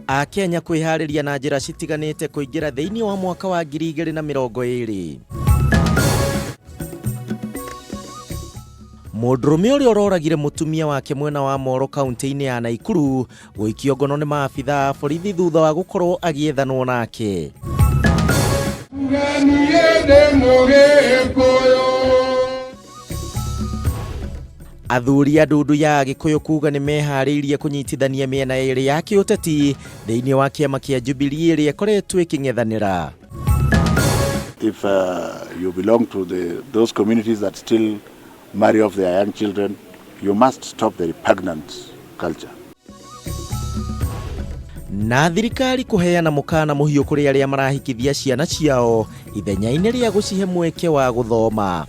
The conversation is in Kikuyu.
Akenya kwĩharĩria na njĩra citiganĩte kũingĩra thĩinĩ wa mwaka wa 2020. Mũndũrũme ũrĩa ũroragire mũtumia wake mwena wa Moro kaunti-inĩ ya Naikuru gũikio ngono nĩ maabitha a borithi thutha wa gũkorwo agĩethanwo nake. Athuri a ndundu ya Agĩkũyũ kuga nĩ meharĩirie kũnyitithania mĩena ĩrĩ ya kĩũteti thĩinĩ wa kĩama kĩa Jubilee ĩrĩa ĩkoretwo ĩkĩng'ethanĩra. If you belong to those communities that still marry off their young children, you must stop the repugnant culture. Na thirikari kũheana mũkana mũhiũ kũrĩ arĩa marahikithia ciana ciao ithenya-inĩ rĩa gũcihe mweke wa gũthoma.